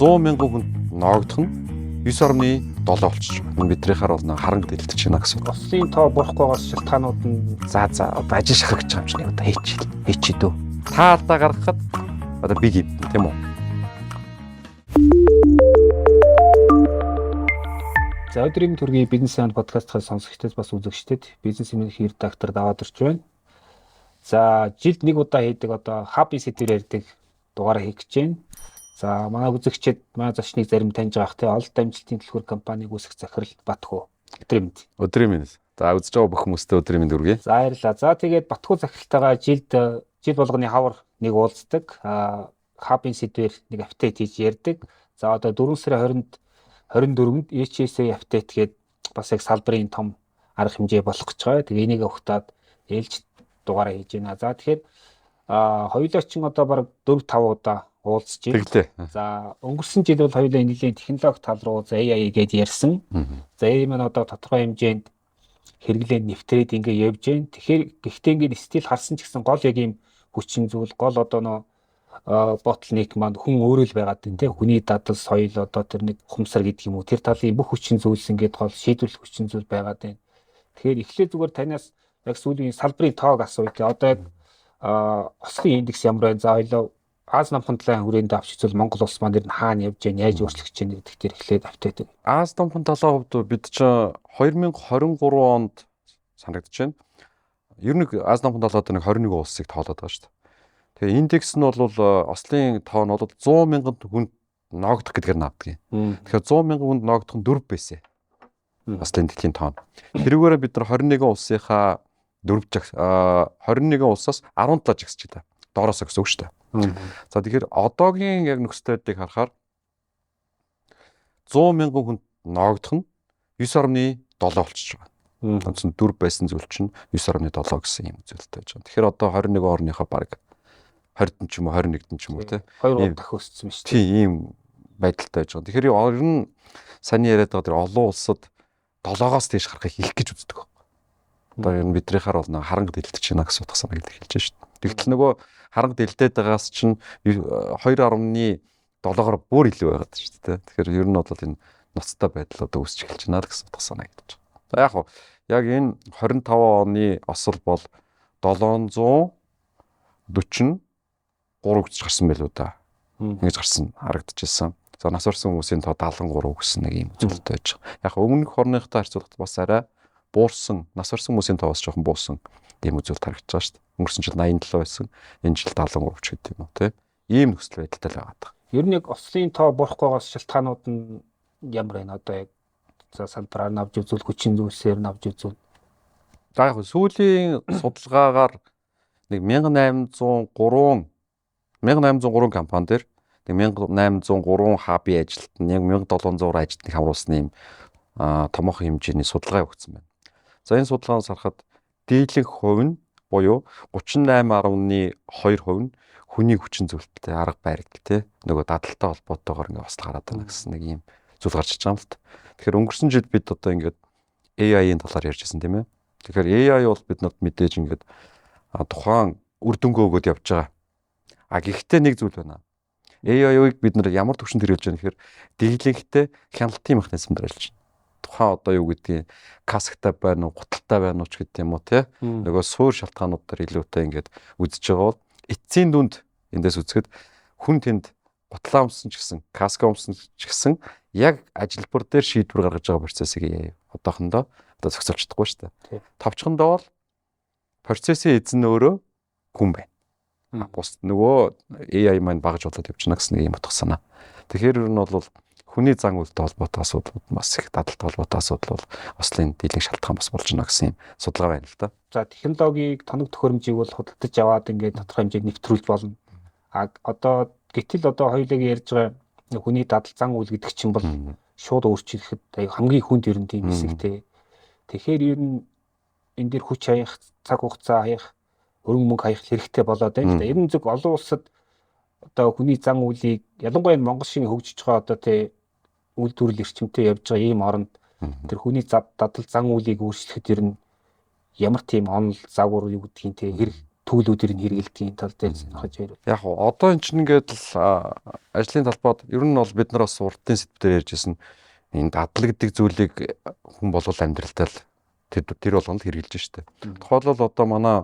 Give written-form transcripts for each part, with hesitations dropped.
100 мянган хүнд ноогдох нь 9.7 болчих жоох. Биднийхаар бол харанг дэлтэж байна гэсэн. Ослын тоо буурахгүйгээс шалтгаанууд нь За за, одоо ажил шахах гэж байгаа юм чинь одоо хийчих. Хийчих дөө. Та алдаа гаргахад одоо би гимтэн, тийм үү? За, өдрийн төргийн Бизнес Sound подкастын сонсогчдод, бас үзэгчдэд бизнес эмнэлгийн редактор даваад ирж байна. За, жилд нэг удаа хийдэг одоо хабын сэдвээр ярьдаг дугаараа хийх гэж байна. За, манай үзэгчид манай зочныг зарим таньж байгаа х, те, ололт амжилтын түлхүүр компаниг үүсгэх захирал Батхүү. Өдрийн мэнд. Өдрийн мэнд. За, үзэж байгаа бүх хүмүүстээ өдрийн мэнд хүргэе. За, баярлалаа. За, тэгээд Батхүү захиралтайгаа жилд жил болгоны хавар нэг уулздаг. Хабын сэдвээр нэг update хийж ярьдаг. За, одоо 4 сарын 20-нд 24-нд HSA update гээд бас яг салбарын том арга хэмжээ болох гэж байгаа. Тэгээ энийг угтаад ээлж дугаараа хийж байна. За, тэгэхээр хоёулаа чинь одоо бараг 4 5 удаа уулзж байна. Тэглээ. За, өнгөрсөн жил бол хоёулаа нэлийн технологи тал руу, за, AI гээд ярьсан. За, AI маань одоо тодорхой хэмжээнд хэрэглээнд нэвтрээд ингээ явж байна. Тэгэхээр гэхдээ ингээ still харсан ч гэсэн гол яг ийм хүчин зүйл, гол одоо нөө bottleneck маань хүн өөрөө л байгаад байна, те, хүний дадал, соёл, одоо тэр нэг ухамсар гэдэг юм уу, тэр талын бүх хүчин зүйлс ингээд гол шийдвэрлэх хүчин зүйл байгаад байна. Тэгэхээр эхлээд зүгээр танаас яг сүүлийн салбарын тоог асууя, те. Одоо яг ослын индекс ямар байна? За, хоёлоо Ази номхон далайн хүрээнд авч үзвэл Монгол улс маань ер нь хаана явж байна, яаж өөрчлөгдөж байна гэдэг дээр эхлээд update. Ази номхон далайн хувьд бид чинь 2023 онд санагдаж байна. Ер нь Ази номхон далайд нэг 21 улсыг тоолоод байгаа шүү дээ. Тэгээ индекс нь бол, ослын тоо нь бол 100 мянган хүнд ноогдох гэдгээр наавдаг юм. Тэгэхээр 100 мянган хүнд ноогдох нь 4 байсан. Ослын дэлхийн тоон. Тэрүүгээрээ бид нар 21 улсынхаа 4 жагс, 21 улсаас 17 жагсч та. Доороос гэсэн үг шүү дээ. За, тэгэхээр одоогийн яг нөхцөл байдлыг харахаар 100 мянган хүнд ноогдох нь 9.7 болчихж байгаа. Онцон 4 байсан зүйл чинь 9.7 гэсэн юм зүйлтэй байж байгаа. Тэгэхээр одоо 21 орныхоо баг 20-д ч юм уу, 21-д ч юм уу, те. 2 дахин өссөн юм шүү дээ. Тийм, ийм байдалтай байж байгаа. Тэгэхээр ер нь саний яриад байгаа тэр олон улсад 7-оос дээш гарахыг их гэж үздэг байхгүй. Одоо ер нь биднийхаар бол харанга дэлтэж байна гэсэн утга санааг хэлж байна шүү дээ. Тэгтэл нөгөө харанга дэлдээд байгаас чинь 2.7-оор бүр илүү байгаад шүү дээ. Тэгэхээр ер нь бол энэ ноцтой байдал одоо үүсч эхэлж байна л гэсэн утга санаа гэж байна. За, яг хуу яг энэ 25 оны осол бол 743 гэж гарсан байлуу да. Ингэж гарсан харагдчихсан. За, нас барсан хүмүүсийн тоо 73 гэсэн нэг юм үзүүлэлт байж байгаа. Яг өмнөх орныхтой харьцуулахад бас арай буурсан, нас барсан хүмүүсийн тоо бас жоохон буусан ийм үзүүлэлт харагдаж байгаа шүү дээ. Өнгөрсөн жил 87 байсан, энэ жил 73 ч гэдэг юм уу, те. Ийм нөхцөл байдалтай л байгаа. Ер нь яг ослын тоо буурахгүйгээс шалтгаанууд нь ямар байна? Одоо яг за салбараар нь авч үзвэл, хүчин зүйлсээр нь авч үзвэл. За, яг сүүлийн судалгаагаар нэг 1803 компани дээр нэг 1803 хабын ажилтан, яг 1700 ажилтныг хамруулсан ийм томоохон хэмжээний судалгаа явагдсан байна. За, энэ судалгаанаас харахад дийлэнх хувь нь буюу 38.2% нь хүний хүчин зүйлтэй, арга барил, те, нөгөө дадалтай холбоотойгоор ингээ осол гараад байна гэсэн нэг ийм зүйл гарч иж байгаа юм л та. Тэгэхээр өнгөрсөн жил бид одоо ингээд AI-ийн талаар ярьж байсан, тийм ээ. Тэгэхээр AI бол бид нарт мэдээж ингээд тухайн үр дүнгөө өгөөд явж байгаа. А гэхдээ нэг зүйл байна. AI-ыг бид нар ямар түвшинд хэрэглэж байгаа гэхээр дийлэнхтэй хяналтын механизм дээр ажиллаж байна. Тухайн одоо юу гэдгийг, касктай байна уу, гуталтай байна уу ч гэдэг юм уу, те. Нөгөө суур шалтгаанууд дээр илүүтэй ингээд үзэж байгаа бол эцсийн дүнд эндээс үзэхэд хүн тэнд гутлаа өмсөн ч гэсэн, каска өмсөн ч гэсэн яг ажилбар дээр шийдвэр гаргаж байгаа процессыг AI одоохондоо одоо зохицуулж чадахгүй шүү дээ. Товчхондоо бол процессын эзэн нь өөрөө хүн байна. Бус нөгөө AI маань багаж болоод явчихна гэсэн нэг юм утга санаа. Тэгэхээр ер нь бол хүний зан үйлтэй холбоотой асуудлууд, бас их дадалтай холбоотой асуудал бол ослын дийлэнх шалтгаан бас болж байна гэсэн юм судалгаа байна л да. За, технологиг, тоног төхөөрөмжийг бол худалдаж аваад ингээд тодорхой хэмжээнд нэвтрүүлж болно. А одоо гэтэл одоо хоёулыг ярьж байгаа хүний дадал, зан үйл гэдэг чинь бол шууд өөрчлөхөд хамгийн хүнд ер нь тийм хэсэг, те. Тэгэхээр ер нь энэ дэр хүч хаях, цаг хугацаа хаях, өргөн мөнгө хаях хэрэгтэй болоод байна л да. Ер нь зөв олон улсад одоо хүний зан үйлийг, ялангуяа энэ Монгол шиг хөгжиж байгаа, одоо тий, үйлдвэрлэл эрчимтэй явж байгаа ийм оронд тэр хүний дадал, зан үйлийг өөрчлөхөд ер нь ямар тийм онол загвар, юу гэдгийг, тий, хэрэг төлүүдээр нь хэрэгэлдэг тал дээр сонирхож ярив. Яг уу одоо эн чинь ингээд л ажлын талбайд ер нь бол бид нар бас урдын сэдвээр ярьжсэн энэ дадлаг гэдэг зүйлийг хүн болгол амьдралдаа л тэр болгоно л хэрэгжилж штэ. Тухайлбал одоо манай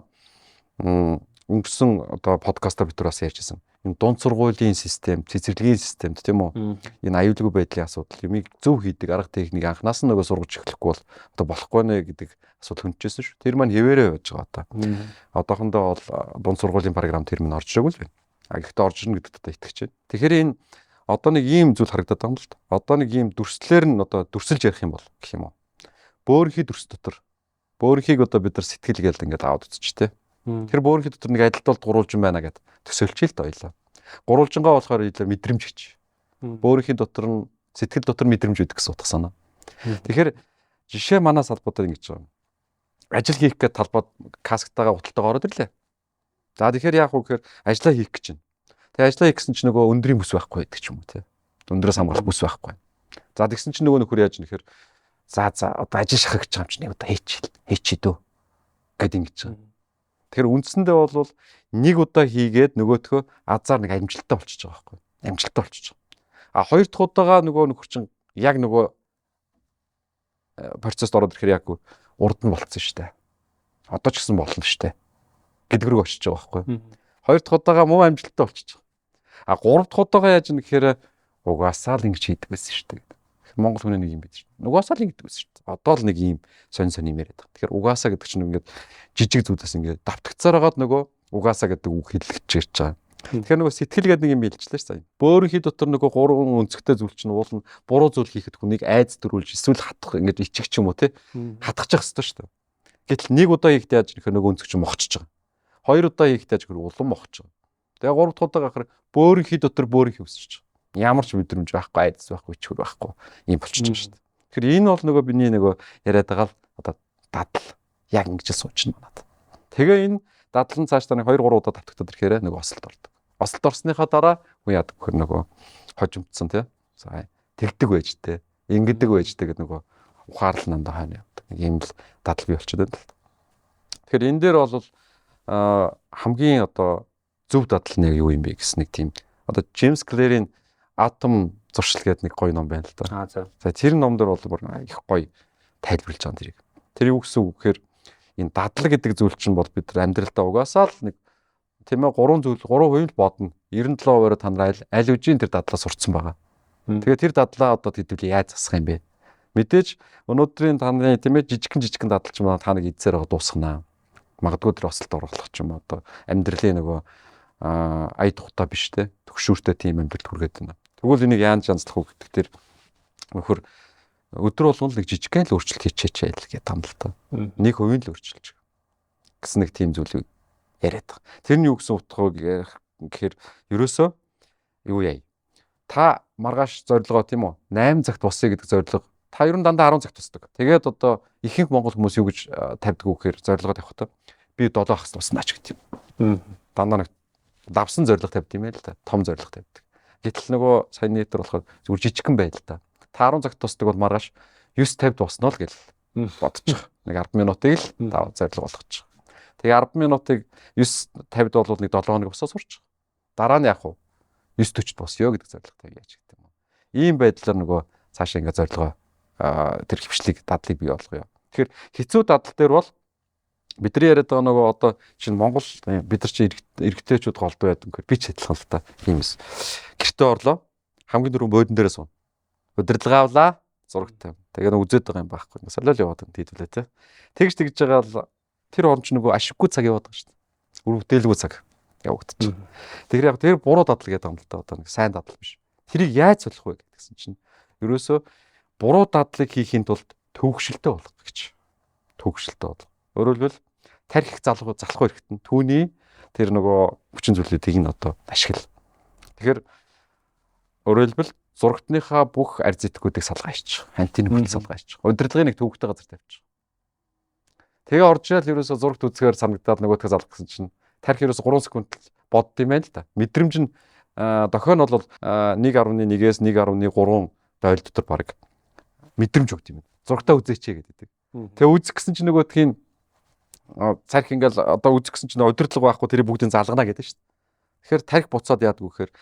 өнгөрсөн одоо подкастаар бид нар бас ярьжсэн. Энэ дунд сургуулийн систем, цэцэрлэгийн системд тийм үү? Энэ аюулгүй байдлын асуудал, юмыг зөв хийдэг арга техник анханаас нь нөгөө сургаж эхлэхгүй бол одоо болохгүй нэ гэдэг асуудал хөнджсэн шүү. Тэр маань хэвээрээ байж байгаа одоо. Одоохондоо бол дунд сургуулийн програм тэр минь орж ирээгүй л байна. А гэхдээ орж ирнэ гэдэгт одоо итгэж байна. Тэгэхээр энэ одоо нэг ийм зүйл харагдаад байгаа юм л да. Одоо нэг ийм дүрслэлээр нь одоо дүрсэлж ярих юм бол гэх юм уу. Бөөрөнхий дүрс дотор бөөрөнхийг одоо бид нар сэтгэл гээл ингээд аваад үзчих те. Тэр бөөрөнхий дотор нэг адилт бол гурвалжин байна гэд төсөөлчих л да ойлоо. Гурвалжингаа болохоор илүү мэдрэмж гэж. Бөөрөнхий дотор нь сэтгэл дотор мэдрэмж өгдөг гэсэн утга санаа. Тэгэхээр жишээ манай салбуудаар ингэж байгаа. Ажил хийх гээд талбайд касктайгаа гуталтайгаа ороод ирлээ. За тэгэхээр яах вэ гэхээр ажлаа хийх гэж байна. Тэгээ ажлаа хийх гэсэн чинь нөгөө өндрийн бүс байхгүй байдаг ч юм уу те. Өндрөөс хамгаалах бүс байхгүй. За тэгсэн чинь нөгөө нөхөр яаж нэхэр за одоо ажил шахах гэж байгаа юм чинь нэг удаа хийчихээ дөө гэд ингэж байгаа. Тэгэхээр үндсэндээ бол нэг удаа хийгээд нөгөөтгөө азар нэг амжилттай болчихж байгаа байхгүй. Амжилттай болчихж байгаа. А хоёр дахь удаага нөгөө нөхөр чинь яг нөгөө процесст ороод ирэхээр яг урд нь болцсон шүү дээ. Одоо ч гэсэн болно шүү дээ. Гэдэг рүү очиж байгаа байхгүй. Хоёр дахь удаага муу амжилттай болчихж байгаа. А гурав дахь удаага яаж юм гэхээр угаасаа л ингэж хийдэг байсан шүү дээ. Монгол хүний нэг юм байдаг шүү дээ. Угаасаа л ингэдэг байсан шүү дээ. Одоо л нэг ийм сонь сонь юм яриад байгаа. Тэгэхээр угаасаа гэдэг чинь ингээд жижиг зүйлээс ингээд давтагцаар хагаад нөгөө угаасаа гэдэг үг хэллэгч ирж байгаа. Тэгэхээр нөгөө сэтгэл гэдэг нэг юм хэлжлээ шүү дээ. Бөөрөнхий дотор нөгөө гурван өнцгтэй зүйл чинь уул нь буруу зүйл хийхэд хүнийг айц төрүүлж эсвэл хатах ингээд ичих ч юм уу те. Хатгах хэрэгтэй шүү дээ. Гэтэл нэг удаа хийхдээ яаж нөхөр нөгөө өнцөг чинь мохчж байгаа. Хоёр удаа хийхдээ яаж нөхөр улам мохч байгаа. Тэгээ гурав дахь удаа гахаар бөөрөнхий дотор бөөрөнхий өсөж байгаа. Ямар ч мэдрэмж байхгүй, айдас байхгүй, ичхүр байхгүй юм болчихж байгаа шүү дээ. Тэгэхээр энэ бол нөгөө бидний нөгөө яриад байгаа л одоо дадал яг ингэж л суучихна манад. Тэгээ энэ дадал нь цаашдаа нэг 2 3 удаа давтагдаад ирэхээр нөгөө осолд ордог. Осолд орсныхаа дараа хүн яадаг вөхөр нөгөө хожимдсон тий. За тэгдэг байж тээ. Ингэдэг байж тээ гэдэг нөгөө ухаарлал нандаа хойно явдаг. Нэг юм л дадал бий болчиход байна л. Тэгэхээр энэ дээр бол хамгийн одоо зөв дадал нь яг юу юм бэ гэсэн нэг тийм одоо Джеймс Клэрийн Атом зуршил гэдэг нэг гоё ном байна л да. За тэр ном дээр бол бүр их гоё тайлбарлаж байгаа тэрийг. Тэр юу гэсэн үг гэхээр энэ дадлаг гэдэг зүйл чинь бол бид нар амьдралдаа угаасаа л нэг тийм ээ гурван зүйл 3% л бодно. 97%-аар та нар аль хэдийн тэр дадлаа сурцсан байгаа. Тэгээ тэр дадлаа одоо хэдүүлээ яаж засах юм бэ? Мэдээж өнөөдрийн таны тийм ээ жижигхэн дадал ч юм уу та нэг эзээр байгаа дуусгана. Магадгүй тэр осолд оруулах ч юм уу одоо амьдралын нөгөө ая тухтай биш те төгшүүртэй тийм амьдрал хүргээд байна. Тэгвэл энийг яаж янзлах вэ гэдэг тэр нөхөр өдөр болгон л нэг жижигхэн л өөрчлөлт хийчихээч л гэдэг юм л та. 1% л өөрчилж гэсэн нэг тийм зүйлийг яриад байгаа. Тэр нь юу гэсэн утга вэ гэхээр ерөөсөө юу яа. Та маргааш зорилгоо тийм үү 8 цагт босъё гэдэг зорилго та ер нь дандаа 10 цагт босдог. Тэгээд одоо ихэнх монгол хүмүүс юу гэж тавьдаг вэ гэхээр зорилгоо тавихтаа би 7 хагас босна ч гэдэг юм. Дандаа нэг давсан зорилго тавьд юм ээ л та. Том зорилго тавьдаг. Гэтэл нөгөө саяны дээр болохоор зүгээр жижигхэн байл та. Та 10 цагт тусдаг бол маргааш 9:50 дуснаа л гэл бодчих. Нэг 10 минутыг л та зорилго болгочих. Тэгээ 10 минутыг 9:50-д бол нэг 7 хоног босоо сурчих. Дараа нь яг уу 9:40-д босё гэдэг зорилго тавья ч гэдэг юм уу. Ийм байдлаар нөгөө цаашаа ингээ зорилгоо тэр хөвшлийг дадлыг бий болгоё. Тэгэхээр хэцүү дадал дээр бол бидний яриад байгаа нөгөө одоо чинь Монгол бид нар чинь эрэгтэйчүүд голдуу байдаг гэхээр би ч адилхан л та тиймээс. Гэртээ орлоо. Хамгийн түрүүн буудан дээрээ суун. Удирдлага авлаа. Зурагтай. Тэгээ нэг үзээд байгаа юм байхгүй. Солиол яваад байна тийдүүлээ те. Тэгж тэгж байгаа л тэр орон чинь нөгөө ашиггүй цаг яваад байгаа шүү дээ. Үр бүтээлгүй цаг явагдчих. Тэгэхээр яг тэр буруу дадал гэдэг юм л та одоо нэг сайн дадал биш. Тэрийг яаж солих вэ гэдгсэн чинь ерөөсөө буруу дадлыг хийхийн тулд төвөгшөлтэй болох гэж. Төвөгшөлтэй болох. Өөрөөр хэлбэл тархих залхуу эрэхтэн түүний тэр нөгөө хүчин зүйлүүдийг нь одоо ашигла. Тэгэхээр өөрөөр хэлбэл зурагтныхаа бүх арь зэтгүүдийг салгаажчих. Антины хүртэл салгаажчих. Удирдлагын нэг төвөгтэй газар тавьчих. Тэгээ орж ирэл ерөөсөө зурагт үзэхээр санагдаад нөгөөдхөө залгах гэсэн чинь тархи ерөөсөө 3 секунд л бодд юм байна л да. Мэдрэмж нь дохио нь бол 1.1-ээс 1.3 дойл дотор баг мэдрэмж өгд юм. Зурагтаа үзээч гэдэг. Тэгээ үзэх гэсэн чинь нөгөөдхийн Тарих ингээл одоо үзэх гэсэн чинь удирдлага байхгүй, тэрийг бүгдийг залгана гэдэг шүү дээ. Тэгэхээр тарих буцаад яадаг вэ гэхээр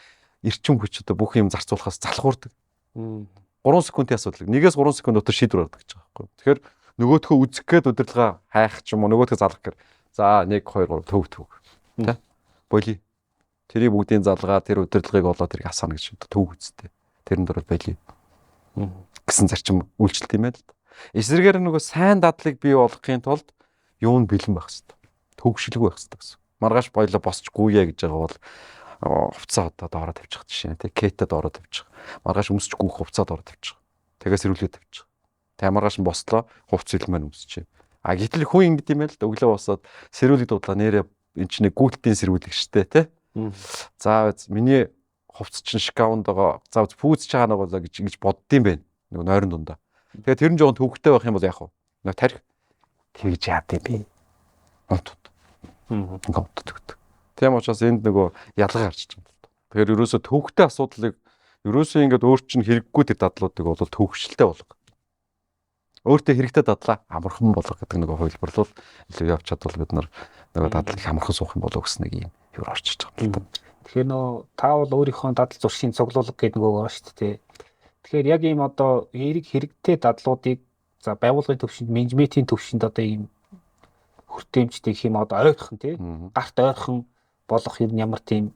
эрчим хүч одоо бүх юм зарцуулахаас залхуурдаг. 3 секундын асуудал. 1-ээс 3 секунд дотор шийдвэр гаргадаг гэж байгаа байхгүй. Тэгэхээр нөгөөдхөө үзэх гээд удирдлага хайх ч юм уу, нөгөөдхөө залгах гэхээр за 1 2 3 төв төв. Тэ? Боли. Тэрийг бүгдийн залгаа, тэр удирдлагыг болоо тэрийг асаана гэж төв үзтээ. Тэрэн дээр боли гэсэн зарчим үйлчлэлт юм байна л да. Эсрэгээр нөгөө сайн дадлыг бий болгохын тулд юу нь бэлэн байх хэвээр. Төвөгшилгүй байх хэвээр гэсэн. Маргааш боёлоо босч гүйе гэж байгаа бол хувцас одоо доороо тавьчих жишээ тий. Кетэ доороо тавьчих. Маргааш өмсч гүйх хувцас доороо тавьчих. Тэгээ сэрүүлээ тавьчих. Тэ маргааш нь бослоо, хувцас ил маань өмсчихэ. А гэтэл хүн ингэд юм байл л, өглөө босоод сэрүүлэг дуудлаа, нэрээ эн чинь гүйлтийн сэрүүлэг штэ тий. За миний хувцас чинь шкаунд байгаа. За пүүз чагаа нөгөө гэж ингэж боддсон байх. Нөгөө нойрон дундаа. Тэгээ тэр нь жоохон төвөгтэй байх юм бол яах вэ? Нөгөө тарих тэгж яад юм бэ? Унт. Ингээ унтдаг гэдэг. Тийм учраас энд нөгөө ялгаа гарч иж байгаа юм л та. Тэгэхээр ерөөсө төвөгтэй асуудлыг, ерөөсөө ингээд өөр чинь хэрэггүй тэр дадлуудыг бол төвөгшөлтэй болго. Өөртөө хэрэгтэй дадлаа амархан болго гэдэг нөгөө хувилбарлал илүү явж чадвал бид нар нөгөө дадлыг амархан суух юм болов гэсэн нэг юм юу орж иж байгаа юм л та. Тэгэхээр нөө та бол өөрийнхөө дадал зуршийн цуглуулга гэдэг нөгөө байгаа шүү дээ. Тэгэхээр яг ийм одоо эрэг хэрэгтэй дадлуудыг за байгууллагын төвшөнд, менежментийн төвшөнд одоо ийм хүртээмжтэй гэх юм одоо ойрхон тий гарт ойрхон болох ер нь ямар тийм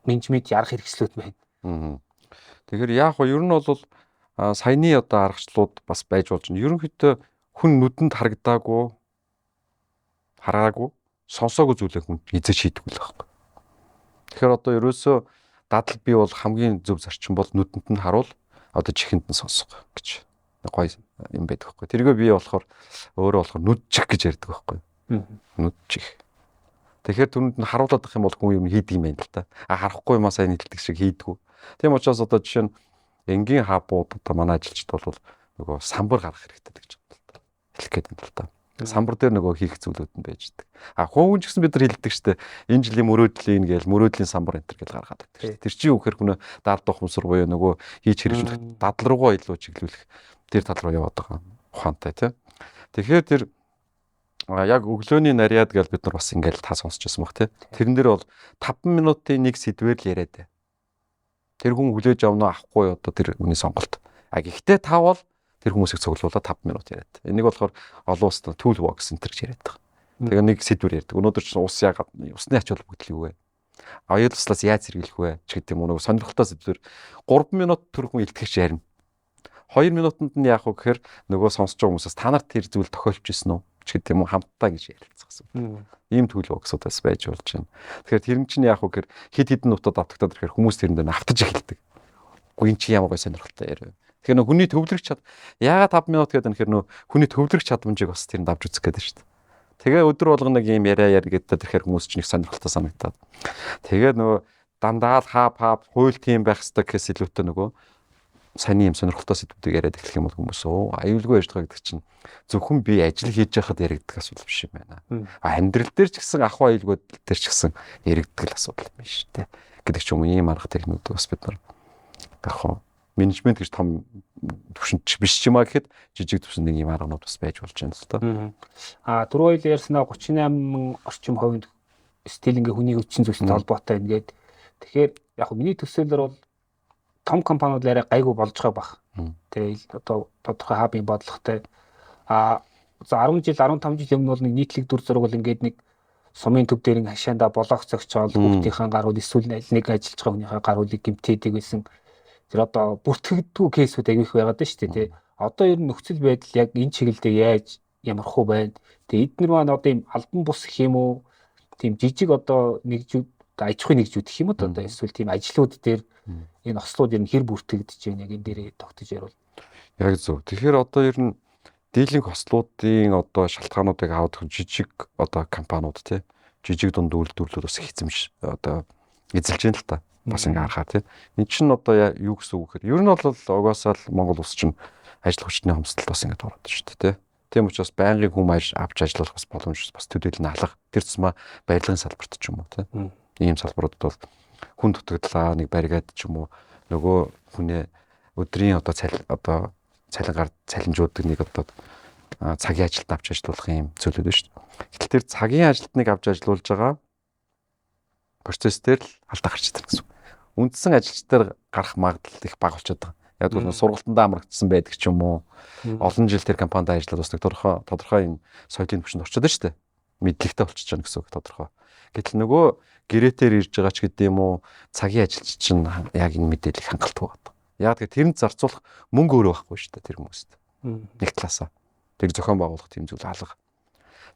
менежментийн арга хэрэгслүүд байна. Тэгэхээр яах вэ? Ер нь бол саяны одоо аргачлалууд бас байж болж байна. Ерөнхийдөө хүн нүдэнд харагдаагүй, хараагүй, сонсоогүй зүйлээ хүн эзэж хийдэггүй л байхгүй. Тэгэхээр одоо ерөөсөө дадал бий бол хамгийн зөв зарчим бол нүдэнд нь харуул, одоо чихэнд нь сонсох гэж гоё юм байдаг байхгүй. Тэргээ би болохоор өөрөө болохоор нүдчих гэж ярьдаг байхгүй. Нүдчих. Тэгэхээр түнэнд нь харуулдаг юм бол хүн юм хийдэг юм байна л та. А харахгүй юмаа сайн хэлдэг шиг хийдгүү. Тийм учраас одоо жишээ нь энгийн хабууд одоо манай ажилчид бол нөгөө самбар гаргах хэрэгтэй гэж байна л та. Хэлэх гээд байна л та. Самбар дээр нөгөө хийх зүйлүүд нь байж идэг. А хүн ч гэсэн бид нар хэлдэг штэ. Энэ жилийн мөрөөдлийн гээл мөрөөдлийн самбар энэ төр гэл гаргаад байдаг штэ. Тэр чинь юу гэхээр хүн даалд ухамсар буюу нөгөө хийж хэрэгжүүлэх дадал руугаа илүү чиглүүлэх тэр тал руу яваад байгаа ухаантай тий. Тэгэхээр тэр яг өглөөний нарьяад гэж бид нар бас ингээл та сонсч байсан баг тий. Тэрэн дээр бол 5 минутын нэг сэдвэр л яриад. Тэр хүн хүлээж авна уу авахгүй одоо тэр хүний сонголт. А гэхдээ та бол тэр хүмүүсийг цуглуулаад 5 минут яриад. Энийг болохоор олон улсад toolbox center гэж яриад байгаа. Тэгээ нэг сэдвэр ярьдаг. Өнөөдөр чинь ус яагаад, усны ач холбогдол юу вэ? Аюул туслаас яаж сэргийлэх вэ? Ч гэдэг юм уу, нөгөө сонирхолтой сэдвэр 3 минут тэр хүн илтгэж ярина. 2 минутанд нь яах вэ гэхээр нөгөө сонсож байгаа хүмүүсээс та нарт тэр зүйл тохиолж ирсэн үү? Ч гэдэг юм уу, хамтдаа гэж ярилцах гэсэн. Ийм toolbox-ууд бас байж болж байна. Тэгэхээр тэр нь чинь яах вэ гэхээр хэд хэдэн нутад автагтаад ирэхээр хүмүүс тэрэн дээр автаж эхэлдэг. Үгүй эн чинь ямар гой сонирхолтой яриа. Тэгэхээр нөө хүний төвлөрөх чад яагаад 5 минут гэдэг нь, тэгэхээр нөө хүний төвлөрөх чадамжийг бас тэрэнд авч үзэх гэдэг шүү дээ. Тэгээ өдөр болгоно нэг юм яриа яар гэдэг тэгэхээр хүмүүс чинь их сонирхолтой санагдаад. Тэгээ нөгөө дандаа л хаап хаап хууль тийм байх хэрэгтэй гэхээс илүүтэй нөгөө саяны юм сонирхолтой сэдвүүдийг яриад эхлэх юм бол хүмүүс өө аюулгүй ярьж байгаа гэдэг чинь зөвхөн би ажил хийж байхад яригддаг асуудал биш юм байна. А амьдрал дээр ч гэсэн, ах аюулгүй дээр ч гэсэн яригддаг л асуудал юм биш үү гэдэг ч юм уу, ийм арга техникүүд бас бид нар яг хоо менежмент гэж том төвшөнд биш ч юм а гэхэд жижиг төвшөнд нэг юм арганууд бас байж болж байна л да. А түрүү хоёул ярьснаа 38 орчим хувинд стил ингээ хүний хүчин зүйлстэй холбоотой ингээд. Тэгэхээр яг миний төсөөллөөр бол том компаниуд арай гайгүй болж байгаа бах. Тэгээ одоо тодорхой хабын бодлоготой. А за 10 жил, 15 жил өмнө бол нэг нийтлэг дүр зураг бол ингээд нэг сумын төв дээр ингээ хашаандаа болоох зогчоол хүүхдийнхээ гаруул эсвэл аль нэг ажиллаж байгаа хүнийхээ гаруулыг гимтээдэг байсан. Тэр одоо бүртгэгддэггүй кейсүүд аягүй их байгаад байна шүү дээ, тий. Одоо ер нь нөхцөл байдал яг энэ чиглэлдээ яаж ямархуу байна? Тэгээ эднэр маань одоо ийм албан бус гэх юм уу? Тийм жижиг одоо нэгжүүд, аж ахуйн нэгжүүд гэх юм уу одоо эсвэл тийм ажлууд дээр энэ ослууд ер нь хэр бүртгэгдэж байна, яг энэ дээрээ тогтож ярил. Яг зөв. Тэгэхээр одоо ер нь дийлэнх ослуудын одоо шалтгаануудыг аваад жижиг одоо компаниуд тий жижиг дунд үйлдвэрлэлүүд бас их эзэмш одоо эзэлж байна л та. Бас ингээ харахаар тий. Энд чинь одоо юу гэсэн үг гэхээр ер нь бол угаасаа л Монгол улс чинь ажил хүчний хомсдолд бас ингээд ороод шүү дээ тий. Тийм учраас байнгын хүм авч ажиллах бас боломж бас төдийлөн алга. Тэр тусмаа барилгын салбарт ч юм уу тий. Ийм салбаруудад бол хүн дутагдлаа, нэг баригад ч юм уу нөгөө хүнээ өдрийн одоо цал одоо цалингаар цалинжуудаг нэг одоо Цагийн ажилтан авч ажиллуулах юм зүйлүүд байна шүү дээ. Гэтэл тэр цагийн ажилтныг авч ажиллуулж байгаа процесс дээр л алдаа гарч ирдэг гэсэн. Үндсэн ажилчдаар гарах магадлал их бага болчиход байгаа. Яг бол сургалтандаа амрагдсан байдаг ч юм уу. Олон жил тэр компанид ажиллаад бас нэг тодорхой юм соёлын түвшинд орчод шүү дээ. Мэдлэгтэй болчихж байгаа гэсэн үг тодорхой. Гэтэл нөгөө гэрэтээр ирж байгаа ч гэдэг юм уу, цагийн ажилч чинь яг энэ мэдээллийг хангалтгүй байна. Яг тэгэхээр тэрэнд зарцуулах мөнгө өөрөө байхгүй шүү дээ тэр хүмүүст. Нэг талаасаа. Тэр зохион байгуулах тийм зүйл алга.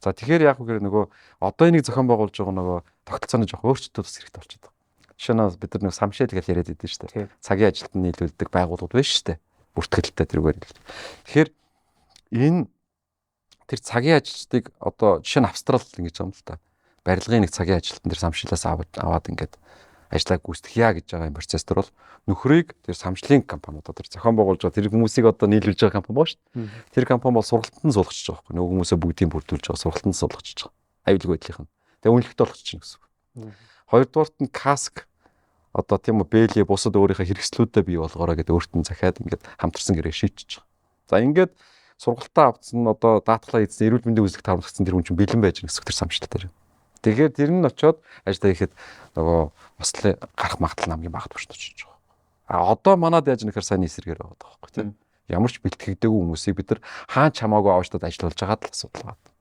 За, тэгэхээр яг үгээр нөгөө одоо энийг зохион байгуулж байгаа нөгөө тогтолцооны жоох өөрчлөлтүүд бас хэрэгтэй болчиход байгаа. Жишээ нь, бид нар нэг самшил гэж яриад идэв шүү дээ. Цагийн ажилтны нийлүүлдэг байгууллагууд байна шүү дээ. Бүртгэлтэй тэрүүгээр нийлүүлдэг. Тэгэхээр энэ тэр цагийн ажилчдыг одоо жишээ нь Австрал ингэж байгаа юм л та. Барилгын нэг цагийн ажилтан тэр самшилаас аваад ингээд ажлаа гүйцэтгэе гэж байгаа юм процесс төр бол нөхрийг тэр самшлын компаниуд, тэр зохион байгуулж байгаа, тэр хүмүүсийг одоо нийлүүлж байгаа компани боо шүү дээ. Тэр компани бол сургалтанд суулгачж байгаа байхгүй. Нөгөө хүмүүсээ бүгдийг бүрдүүлж байгаа, сургалтанд суулгачж байгаа. Аюулгүй байдлынх нь. Тэгээ үнэлэхтэй болгочих чинь гэсэн үг. Хоёрдугаарт нь каск одоо тийм үү, бэли бусад өөрийнхөө хэрэгслүүдээ бий болгоорой гэдээ өөрт нь захиад ингээд хамтарсан гэрээ шийдчихэж байгаа. За, ингээд сургалтаа авсан, одоо даатгалаа эзэн, эрүүл мэндийн үзлэг таамаглагдсан тэр хүн чинь бэлэн байж байгаа гэсэн үг тэр самшил дээр. Тэгэхээр тэр нь очиод ажиллаа хийхэд нөгөө ослын гарах магадлал хамгийн бага түвшинд очиж байгаа. А одоо манад яаж нэхэр сайн эсрэгээр байгаа байхгүй, тийм. Ямар ч бэлтгэгдээгүй хүмүүсийг бид нар хаан ч хамаагүй авчдад ажиллуулж байгаа л асуудал байна.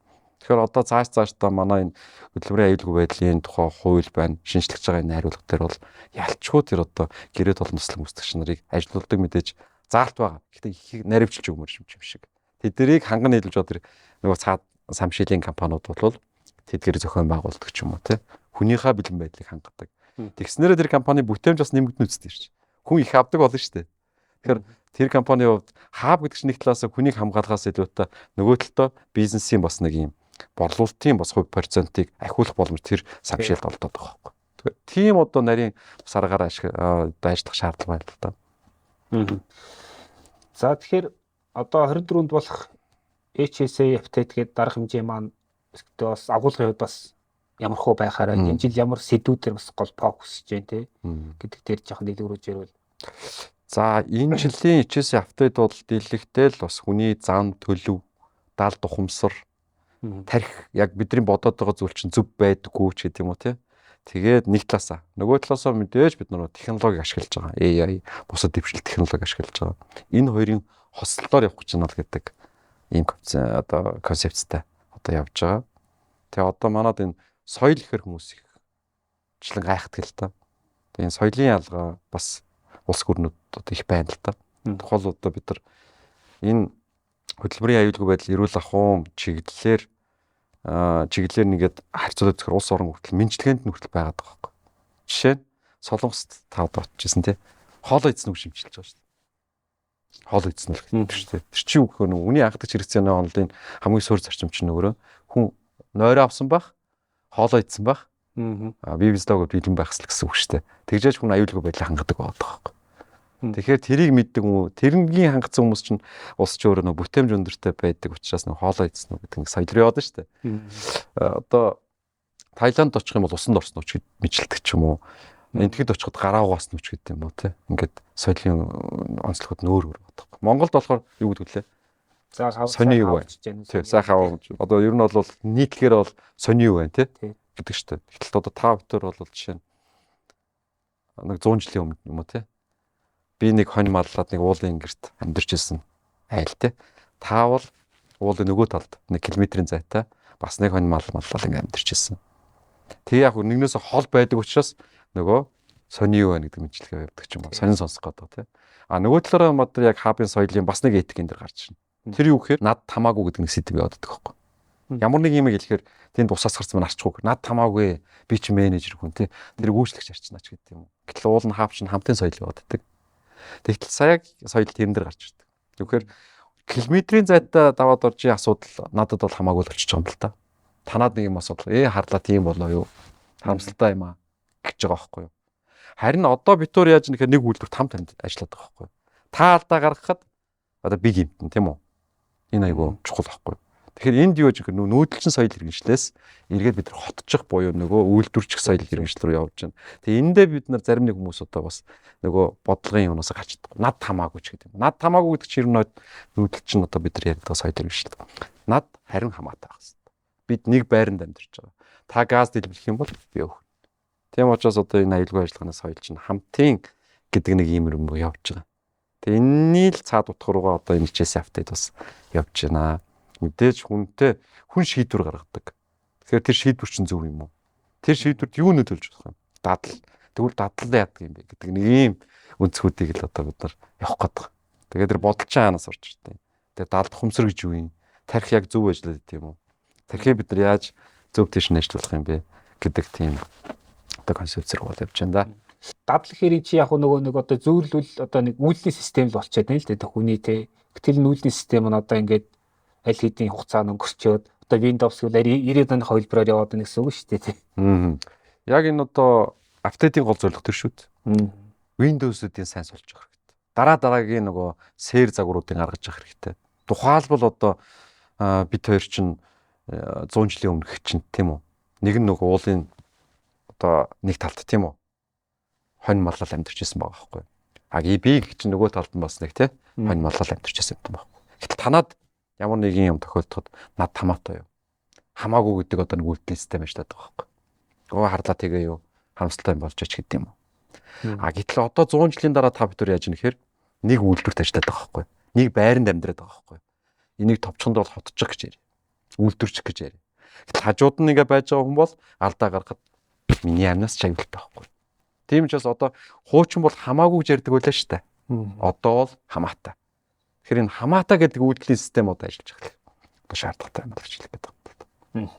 Тэгэхээр одоо цааш цаашдаа манай энэ хөдөлмөрийн аюулгүй байдлын тухай хууль байна. Шинжлэж байгаа энэ найруулга дээр бол ялчгүй тэр одоо гэрээ толон туслан гүйцэтгэгч нарыг ажилуулдаг мэдээж заалт байгаа. Гэхдээ их наривчилж өгмөр юм шиг. Тэднийг ханган нийлүүлж байгаа тэр нөгөө цаад самшилийн компаниуд бол тэдгээр зохион байгуулдаг ч юм уу, тий. Хүнийхээ бэлэн байдлыг хангадаг. Тэгснээрээ тэр компани бүтээмж бас нэмэгдэнэ үстэй шүү. Хүн их авдаг болно шүү дээ. Тэгэхээр тэр компани хувьд хааб гэдэг чинь нэг талаас хүнийг хамгаалахаас илүүтэй нөгөө талдаа бизнесийн бас нэг юм борлуулалтын бас хувь процентыг ахиулах боломж тэр самшилд олдоод байгаа байхгүй. Тэгэхээр тийм одоо нарийн бас аргаар ажиллах шаардлага байна л да. За, тэгэхээр одоо 24-нд болох HSA update гэдэг дарга хэмжээ маань бас агуулгын хувьд бас ямар хуу байхаараа, энэ жил ямар сэдвүүдээр бас гол фокусж जैन те гэдэг дээр жоохон дэлгэрүүлж ярил. За, энэ жилийн HSA update бол дийлэгтэй л бас хүний зан төлөв, даалд ухамсар, тарих, яг бидний бодоод байгаа зүйл чинь зөв байдаггүй ч гэдэг юм уу, те. Тэгээд нэг талаасаа, нөгөө талаасаа мэдээж бид нар технологиг ашиглаж байгаа. AI, бусад дэвшил технологи ашиглаж байгаа. Энэ хоёрын хослолоор явах гэж байна л гэдэг ийм одоо концепцтай одоо явж байгаа. Тэгээ одоо манад энэ соёл гэхэр хүмүүс их члэн гайхдаг л та. Тэгээ энэ соёлын ялгаа бас улс гүрнүүд одоо их байна л та. Тухайл одоо бид нар энэ хөдөлмөрийн аюулгүй байдал, эрүүл ахуйн чиглэлээр нэгэд харьцуулаад зөвхөн улс орон хүртэл мэнчилгээнд нь хүртэл байгаад байгаа байхгүй. Жишээ нь, Солонгост та одоо очижсэн, тий. Хоолой эзэн үг шимжилж байгаа шүү дээ. Хоол эзэн л гэдэг шүү дээ. Тэр чинь юу гэхээр нөгөө үний анхдагч хэрэгцээний онолын хамгийн суурь зарчим чинь өөрөө хүн нойроо авсан байх, хоолой идсэн байх, бие биздээ бэлэн байх гэсэн үг шүү дээ. Тэгжээж хүн аюулгүй байдлаа хангадаг байгаа байхгүй. Тэгэхээр тэрийг мэддэг юм уу? Тэрнгийн хангацсан хүмүүс чинь улс чинь өөрөө нөө бүтээмж өндөртэй байдаг учраас нөө хоолой идсэн үү гэдэг нэг соёл руу яваад шүү дээ. Одоо Таиланд очих юм бол усанд орсон уу ч гэд мэдлдэг ч юм уу. Энтгэд очиход гараа угаасан уу ч гэдэг юм уу, те. Ингээд соёлын онцлогод нөөр өөр байдаг. Монголд болохоор юу гэдэг вүлээ? За, сони юу вэ? Тий, сайхан аваа. Одоо ер нь бол нийтлэгээр бол сони юу байна, те гэдэг шүү дээ. Гэтэл одоо та бүхэн бол жишээ нь нэг 100 жилийн өмнө юм уу, те, би нэг хонь маллаад нэг уулын гэрт амьдарч ирсэн айл, те. Та бол уулын нөгөө талд нэг километрийн зайтай бас нэг хонь мал маллал ингээ амьдарч ирсэн. Тэгээ яг нэгнээс хол байдаг учраас нөгөө сони юу байна гэдэг мэдлэгээ явдаг ч юм уу. Сонин сонсох гэдэг, те. А нөгөө талаараа мод яг хабын соёлын бас нэг этик энэ дэр гарч ирнэ. Тэр юу гэхээр над хамаагүй гэдэг нэг сэдв яваад байдаг байхгүй. Ямар нэг юм хэлэхээр тэнд усаас гарсан маань арчихгүй. Над хамаагүй. Би чи менежер хүн, те. Тэр гүйцлэгч арчнаа ч гэдэг юм уу. Гэтэл уул нь хаав чинь хамтын соёл яваад байдаг. Тэгтэл саяг соёл тэрэн дээр гарч ирдэг. Тэгэхээр километрийн зайтай даваад орж асуудал надад бол хамаагүй л болчихж байгаа юм л та. Танаад нэг юм асуудал харлаа, тийм болоо юу. Харамсалтай юм аа гэж байгаа байхгүй юу. Харин одоо бид түр яаж нэхэр нэг үйлдвэрт хамт ажилладаг байгаа байхгүй юу. Та алдаа гаргахад одоо би гимтэн, тийм үү. Энэ айгуу чухал байхгүй юу. Тэгэхээр энд юу гэж гэхээр нүүдэлчин соёл иргэншлээс эргээд бид нар хотчих буюу нөгөө үйлдвэрчих соёл иргэншил рүү явж байна. Тэгээ эндээ бид нар зарим нэг хүмүүс одоо бас нөгөө бодлогын юмнаас гарч чадахгүй. Над хамаагүй ч гэдэг юм. Над хамаагүй гэдэг чинь ер нь нүүдэлчин одоо бид нар ярьдаг соёл иргэншил. Над харин хамаатай байх хэрэгтэй. Бид нэг байранд амьдарч байгаа. Та газ дэлбэлэх юм бол би өгнө. Тийм учраас одоо энэ аюулгүй ажиллагааны соёл чинь хамтын гэдэг нэг ийм юм явж байгаа. Тэгээ энэний л цаад утга руугаа одоо энэ хичээсийн апдейт бас явж байна. Мэдээж хүнтэй хүн шийдвэр гаргадаг. Тэгэхээр тэр шийдвэр чинь зөв юм уу? Тэр шийдвэрт юу нөлөөлж болох юм? Дадал. Тэгвэл дадлал яадаг юм бэ гэдэг нэг ийм өнцгүүдийг л одоо бид нар явах гээд байгаа. Тэгээд тэр бодолчин хаанаас орж ирдэг юм? Тэгээд далд хумсар гэж юу юм? Тарих яг зөв ажиллаад идэв юм уу? Тархийг бид нар яаж зөв тийш нь ажиллуулах юм бэ гэдэг тийм одоо концепц руу бол явж байна да. Дадлах хэрэг чи яг нөгөө нэг одоо зөөрлөл одоо нэг үйлдлийн систем л болчиход байна л да хүний те. Гэтэл үйлдлийн систем нь одоо ингээд аль хэдийн хугацаанд өнгөрчөөд одоо Windows гэвэл 90-ад оны хувилбараар яваад байна гэсэн үг шүү дээ тий. Яг энэ одоо апдейтын гол зорилго тэр шүү дээ. Windows-уудын сайн сулж явах хэрэгтэй. Дараа дараагийн нөгөө сэр загваруудыг гаргаж явах хэрэгтэй. Тухайлбал одоо бид хоёр чинь 100 жилийн өмнөх чинь тийм үү? Нэг нь нөгөө уулын одоо нэг талд тийм үү? Хонь маллал амьдарч исэн байгаа байхгүй. А би чинь нөгөө талд нь бас нэг тий хонь маллал амьдарч исэн юм байна. Гэтэл танад ямар нэгэн юм тохиолдоход над хамаатай юу? Хамаагүй гэдэг одоо нэг үйлдлийн систем ажилладаг байгаа байхгүй. Өө харлаа тэгээ юу? Харамсалтай юм болж ач гэдэг юм уу? А гэтэл одоо 100 жилийн дараа та бид нар яаж нэхэр нэг үйлдвэрт ажилладаг байгаа байхгүй. Нэг байранд амьдраад байгаа байхгүй. Энийг товчхонд бол хотчих гэж яри. Үйлдвэрчих гэж яри. Гэтэл хажууд нь ингээ байж байгаа хүн бол алдаа гаргахад миний амнаас ч аюултай байхгүй. Тийм учраас одоо хуучин бол хамаагүй гэж ярьдаг байлаа шүү дээ. Одоо бол хамаатай. Тэгэхээр энэ хамаатай гэдэг үйлдэлийн систем одоо ажиллаж байгаа. Одоо шаардлагатай юм болж хэлэх гэдэг байна.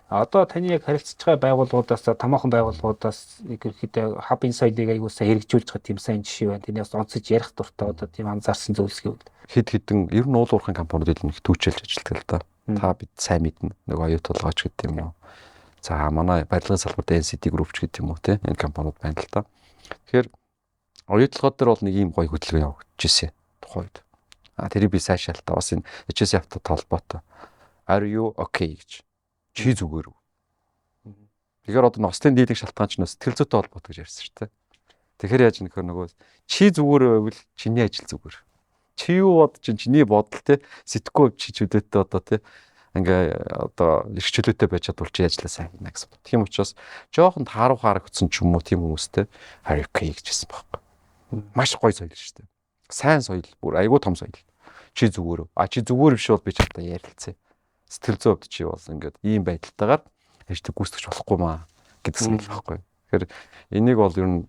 Одоо таны яг харилцаж байгаа байгууллагуудаас томоохон байгууллагуудаас ерөнхийдөө хабын соёлыг аягүй сайн хэрэгжүүлж байгаа тийм сайн жишээ байна. Тэрнээс онцож ярих дуртай одоо тийм анзаарсан зүйлс гэвэл хэд хэдэн ер нь уул уурхайн компаниуд илүү их түүчэлж ажилладаг л да. Та бид сайн мэднэ. Нөгөө оюу толгойч гэдэг юм уу. За манай барилгын салбарт NCT Group ч гэдэг юм уу те энэ компаниуд байна л да. Тэгэхээр оюу толгой дээр бол нэг ийм гоё хөдөлгөөн явагдчихсэн тухайн үед. А тэрийг би сайшаал та бас энэ HSF авто толботой. Are you okay гэж. Чи зүгээр үү? Тэгэхээр одоо нослын дийлэх шалтгаан ч нөө сэтгэл зүйтэй холбоотой гэж ярьсан шүү дээ. Тэгэхээр яаж нөхөр нөгөө чи зүгээр байвал чиний ажил зүгээр. Чи юу бод чинь чиний бодол те сэтгэхгүй чи чөлөөтэй одоо те ингээ одоо эрх чөлөөтэй байж чадвал чи ажиллаа сайн хийнэ гэсэн. Тийм учраас жоохон тааруу харагдсан ч юм уу тийм хүмүүстэй are you okay гэж хэлсэн байхгүй. Маш гоё соёл шүү дээ. Сайн соёл бүр айгүй том соёл. Чи зүгээр үү? А чи зүгээр биш бол би чамтай ярилцъя. Сэтгэл зүйн хувьд чи бол ингээд ийм байдалтайгаар ажил гүйцэтгэж болохгүй маа гэдэг соёл байхгүй. Тэгэхээр энийг бол ер нь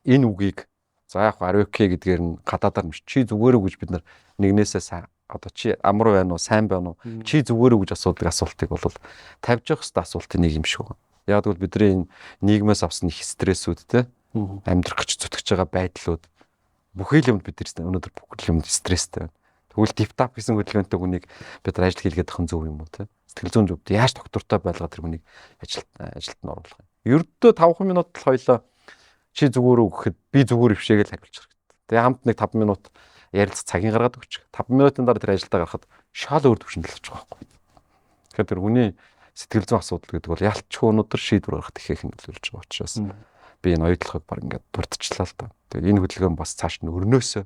энэ үгийг за яг are you okay гэдгээр нь гадаадаар биш чи зүгээр үү гэж бид нар нэгнээсээ сайн одоо чи амар байна уу, сайн байна уу, чи зүгээр үү гэж асуудаг асуултыг бол тавьж явах хэрэгтэй асуултын нэг юм шиг байна. Яг гэвэл бидний энэ нийгмээс авсан их стрессүүд те амьдрах гэж зүтгэж байгаа байдлууд бүхий л юмд бид нар өнөөдөр бүх юмд стресстэй байна. Тэгвэл тип тап гэсэн хөдөлгөөнтэй хүнийг бид нар ажил хийлгээд байх нь зөв юм уу те? Сэтгэл зүйн зөвд яаж доктортой байлгаад тэр хүнийг ажилд нь оруулах юм. Ердөө 5 минут л хоёлоо чи зүгээр үү гэхэд би зүгээр бишээ гэж хариулчих хэрэгтэй. Тэгээ хамт нэг 5 минут ярилцах цагийн гаргаад өгч. 5 минутын дараа тэр ажилдаа гарахад шал өөр төвшөнд л очих байхгүй. Тэгэхээр тэр хүний сэтгэл зүйн асуудал гэдэг бол ялчгүй өнөөдөр шийдвэр гаргах их нөлөөлж байгаа учраас би энэ оюутлахыг баг ингээд дурдчихлаа л та. Тэгээд энэ хөдөлгөөн бас цааш нь өрнөөсөө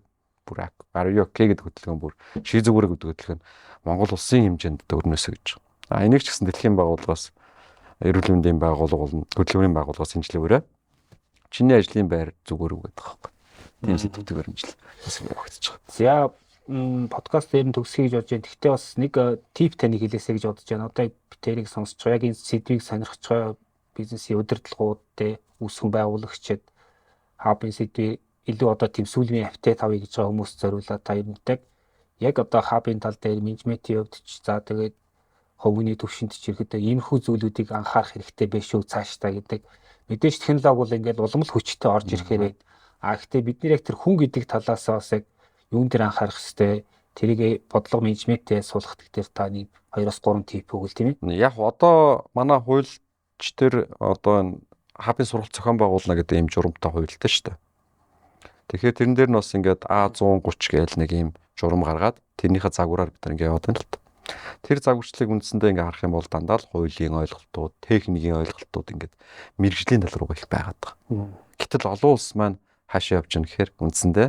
бүр are you okay гэдэг хөдөлгөөн бүр ши зүгээр гэдэг хөдөлгөөн Монгол улсын хэмжээнд өрнөөсөө гэж. А энийг ч гэсэн дэлхийн байгууллагаас эрүүл мэндийн байгууллага болон хөдөлмөрийн байгууллагаас шинжилгээ чиний ажлын байр зүгээр үү гэдэг байхгүй. Тийм сэдвүүдийг баримжил бас явагдаж байгаа. За подкаст дээр нь төгсгөе гэж бодож байна. Гэхдээ бас нэг tip таныг хэлээсэй гэж бодож байна. Одоо тэрийг сонсож байгаа яг энэ сэдвийг сонирхож байгаа бизнесийн удирдлагууд те үүсгэн байгуулагчид хабын сэдвийг илүү одоо тийм сүүлийн update авъя гэж байгаа хүмүүс зориулаад та юмтай яг одоо хабын тал дээр менежментийн хувьд ч за тэгээд хувийн төвшөнд ч ирэхэд иймэрхүү зүйлүүдийг анхаарах хэрэгтэй байх шүү цаашдаа гэдэг. Мэдээж технологи бол ингээд улам л хүчтэй орж ирэхээр байна. А гэхдээ бид нэр яг тэр хүн гэдэг талаас бас яг юун дээр анхаарах хэрэгтэй, тэрийг бодлого менежментээ суулгах дээр та нэг 2-3 tip өгвөл тийм ээ. Яг одоо манай хуульч дээр одоо хабын сургалт зохион байгуулна гэдэг ийм журамтай хуультай шүү дээ. Тэгэхээр тэрэн дээр нь бас ингээд А130 гээл нэг ийм журам гаргаад тэрнийхээ загвараар бид нар ингээд яваад байна л та. Тэр загварчлалыг үндсэндээ ингээ харах юм бол дандаа л хуулийн ойлголтууд, техникийн ойлголтууд ингээд мэргэжлийн тал руу их байгаад байгаа. Гэтэл олон улс маань хаашаа явж байгаа гэхээр үндсэндээ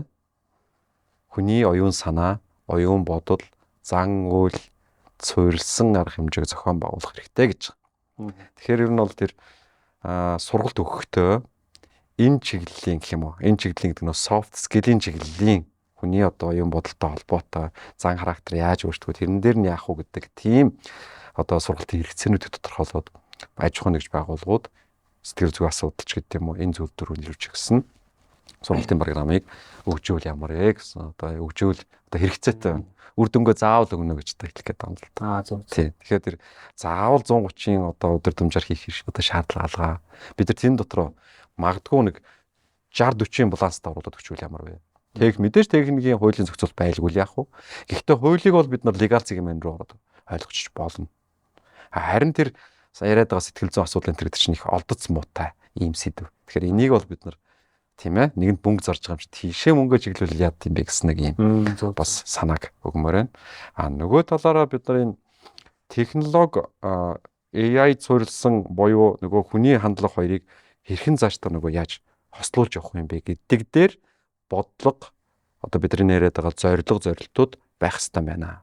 хүний оюун санаа, оюун бодол, зан үйл суурилсан арга хэмжээг зохион байгуулах хэрэгтэй гэж. Тэгэхээр ер нь бол тэр сургалт өгөхдөө энэ чиглэлийн гэх юм уу? Энэ чиглэлийн гэдэг нь soft skill-ийн чиглэлийн хүний одоо оюун бодолтой холбоотой зан характер яаж өөрчлөх вэ? Тэрэн дээр нь яах вэ гэдэг тийм одоо сургалтын хэрэгцээнүүдийг тодорхойлоод аж ахуйн нэгж байгууллагууд сэтгэл зүйн асуудал ч гэдэг юм уу, энэ зүйл дөрөв нэрвж гисэн сургалтын програмыг өгжүүл ямар ээ гэсэн одоо өгжүүл одоо хэрэгцээтэй байна. Үр дүнгээ заавал өгнө гэж одоо хэлэх гээд байгаа юм л та. Аа, зөв. Тийм. Тэгэхээр тэр заавал 130-ын одоо өдөрдмжээр хийх хэрэг одоо шаардлага алгаа. Бид нар тэн дотроо магадгүй нэг 60 40-ын баланстай оруулаад өгчүүл ямар вэ? Тех мэдээж техникийн хуулийн зохицол байлгүй яах вэ? Гэхдээ хуулийг бол бид нар легал зэг юм руу ороод ойлгочих болно. Харин тэр яриад байгаа сэтгэл зүйн асуудал энэ төр чинь их олдоц муутай ийм сэдв. Тэгэхээр энийг бол бид нар, тийм ээ, нэгэнд бөнгө зарж байгаа юм чи тийшээ мөнгө чиглүүл яад юм бэ гэсэн нэг ийм бас санааг өгмөр байна. А нөгөө талаараа бид нар энэ технологи AI суурилсан буюу нөгөө хүний хандлага хоёрыг хэрхэн зааштай нөгөө яаж хослуулж явах юм бэ гэдэг дээр бодлого одоо бидний яриад байгаа зорилго зорилтууд байх хэрэгтэй байна.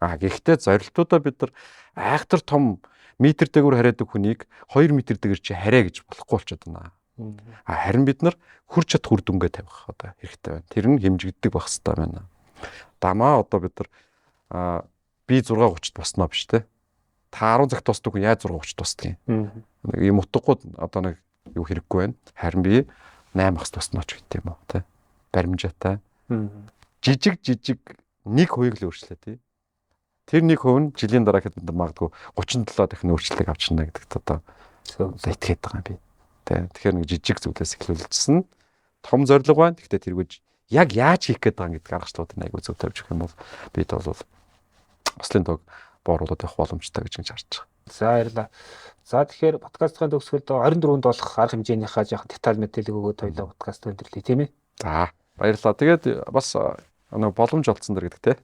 А гэхдээ зорилтуудаа бид нар айхтар том метр дээгүүр хараадаг хүнийг 2 метр дээгүүр чи хараа гэж болохгүй болчиход байна. А харин бид нар хурж чадах үр дүнгээ тавих одоо хэрэгтэй байна. Тэр нь хэмжигддэг байх хэрэгтэй байна. Дамаа одоо бид нар би 6:30-д босноо биш те. Та 10 цагт босдог хүн яаж 6:30-д босдог юм? Нэг юм утгагүй одоо нэг юу хэрэггүй байна. Харин би 8 хас босноо ч гэдэг юм уу те. Баримжаатай. Жижиг жижиг 1% л өөрчлөө тий. Тэр 1% нь жилийн дараа хэд бид магадгүй 37 дахин өөрчлөлтийг авчирна гэдэгт одоо итгээд байгаа юм би. Тэ. Тэгэхээр нэг жижиг зүйлээс эхлүүлжсэн том зорилго байна. Гэхдээ тэргүүж яг яаж хийх гээд байгаа гэдэг аргачлалуудыг айгүй зөв тавьж өгөх юм бол бид бол ослын тоог бооруулаад явах боломжтой гэж харж байгаа. За, баярлалаа. За, тэгэхээр подкастын төгсгөлд 24-нд болох арга хэмжээнийхээ жоохон деталь мэдээлэл өгөөд хоёлаа подкаст өндөрлөе, тийм ээ. За, баярлалаа. Тэгээд бас нэг боломж олдсон дэр гэдэг те.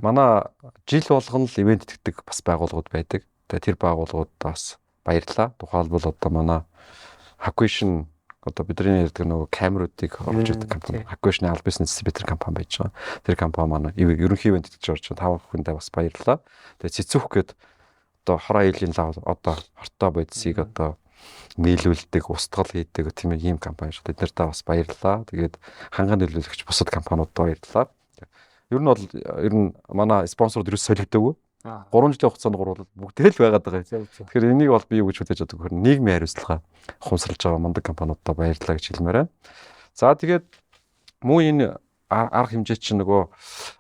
Манай жил болгон л ивент итгэдэг бас байгууллагууд байдаг. Тэгээд тэр байгууллагууд бас баярлалаа. Тухайлбал одоо манай Hikvision, одоо бидний ярьдаг нөгөө камеруудыг оруулж ирдэг компани Hikvision аль бизнес дистрибьютор компани байж байгаа. Тэр компани манай ерөнхий ивент итгэж орж байгаа. Та бүхэндээ бас баярлалаа. Тэгээд цэцүүх гээд одоо хороо айлын лав одоо хортой бодисыг одоо нийлүүлдэг, устгал хийдэг тийм ийм компани шүү. Тэд нартай бас баярлалаа. Тэгээд ханган нөлөөлөгч бусад компаниудад баярлалаа. Ер нь бол ер нь манай спонсорууд ерөөс солигдоогүй. 3 жилийн хугацаанд гурвал бүгдээ л байгаад байгаа юм. Тэгэхээр энийг бол би юу гэж хүлээж авдаг гэхээр нийгмийн хариуцлага ухамсарлаж байгаа мундаг компаниудад баярлалаа гэж хэлмээр байна. За, тэгээд мөн энэ арга хэмжээ чинь нөгөө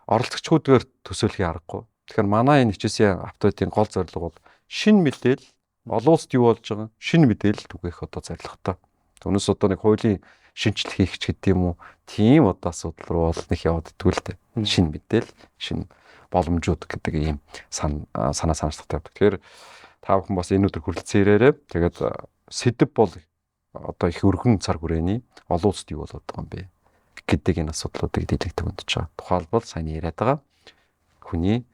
оролцогчдгээр төсөөлхийн аргагүй. Тэгэхээр манай энэ хичээсийн автодын гол зорилго бол шинэ мэдээлэл, олон улсад юу болж байгаа шинэ мэдээлэл түгээх одоо зорилготой. Түүнээс одоо нэг хуулийн шинэчлэл хийх ч гэдэг юм уу, тийм одоо асуудал руу бол нэг яваад идэггүй л дээ. Шинэ мэдээлэл, шинэ боломжууд гэдэг ийм санаа санаачлахтай явдаг. Тэгэхээр та бүхэн бас энэ өдөр хүрэлцэн ирээрэй. Тэгээд сэдэв бол одоо их өргөн цар хүрээний олон улсад юу болоод байгаа юм бэ гэдэг энэ асуудлуудыг дийлэгдэг өндөж байгаа. Тухайлбал сайн яриад байгаа хүний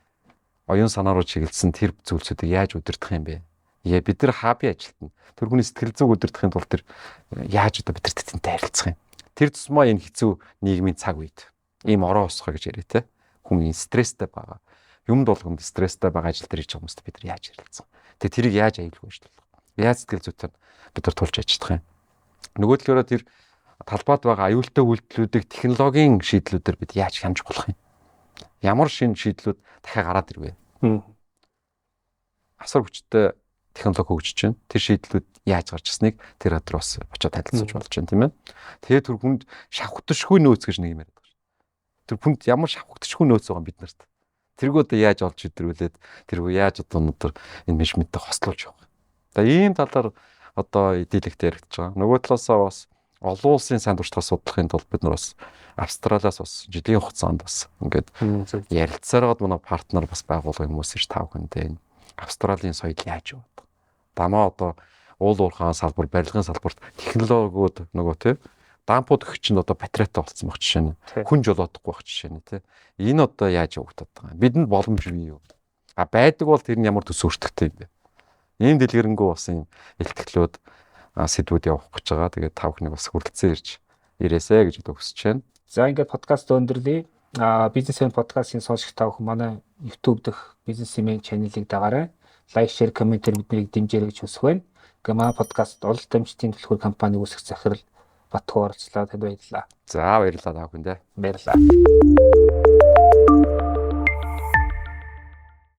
оюун санаа руу чиглэсэн тэр зүйлсүүдийг яаж удирдах юм бэ? Яа, бид нар хабын ажилтна. Тэр хүний сэтгэл зүйг удирдахын тулд тэр яаж одоо бид нар тэтэнтэй харилцах юм? Тэр тусмаа энэ хэцүү нийгмийн цаг үед ийм ороо усгах гэж яриа те. Хүн энэ стресстэй байгаа. Юм долгонд стресстэй байгаа, ажил дээр хийж байгаа хүмүүст бид нар яаж ярилцах? Тэгээ тэрийг яаж аюулгүй ажиллах? Яаж сэтгэл зүйтэй бид нар тулж ажиллах юм? Нөгөө талаараа тэр талбайд байгаа аюултай үйлдэлүүдийг технологийн шийдлүүдээр бид яаж хянаж болох юм? Ямар шинэ шийдлүүд дахиад гараад ирвэ? Асар хүчтэй технологи хөгжиж байна. Тэр шийдлүүд яаж гарч ирснийг тэр газар бас очиод танилцуулж болж байна, тийм ээ. Тэгээд тэр хүнд шавхташгүй нөөц гэж нэг юм яриад байгаа шүү. Тэр хүнд ямар шавхташгүй нөөц байгаа юм бид нарт. Тэргүү одоо яаж олж идрүүлээд, тэргүү яаж одоо өнөөдөр энэ менежменттэй хослуулж явах юм. За, ийм талаар одоо дийлэгтэй яригдж байгаа. Нөгөө талаасаа бас олон улсын сайн туршлага судлахын тулд бид нар бас Австралиас бас жилийн хугацаанд бас ингээд ярилцсаар байгаад манай партнер бас байгуулгын хүмүүс ирж та бүхэндээ энэ Австралийн соёл яаж яваад. Дамаа одоо уул уурхаан салбар, барилгын салбарт технологиуд нөгөө тий дампууд өгч чинь одоо батарейтай болсон баг жишээ нь. Хүн жолоодохгүй байх жишээ нь тий. Энэ одоо яаж явагдаад байгаа юм? Бидэнд боломж бий юу? А байдаг бол тэр нь ямар төс өртөгтэй юм бэ? Ийм дэлгэрэнгүй бас юм илтгэлүүд, сэдвүүд явах гэж байгаа. Тэгээд та бүхнийг бас хүрэлцэн ирж ирээсэ гэж одоо хүсэж байна. За, ингээд подкаст өндөрлөе. Бизнесмен подкастын сонсогч та бүхэн манай YouTube дэх Бизнесмен channel-ыг дагаарай. Like, share, comment-ээр биднийг дэмжээрэй гэж хүсэх байна. Ингээ манай подкаст Улс дамжтын түлхүүр компани үүсгэх захирал Батхүү оролцлоо. Танд баярлалаа. За, баярлалаа та бүхэндээ. Баярлалаа.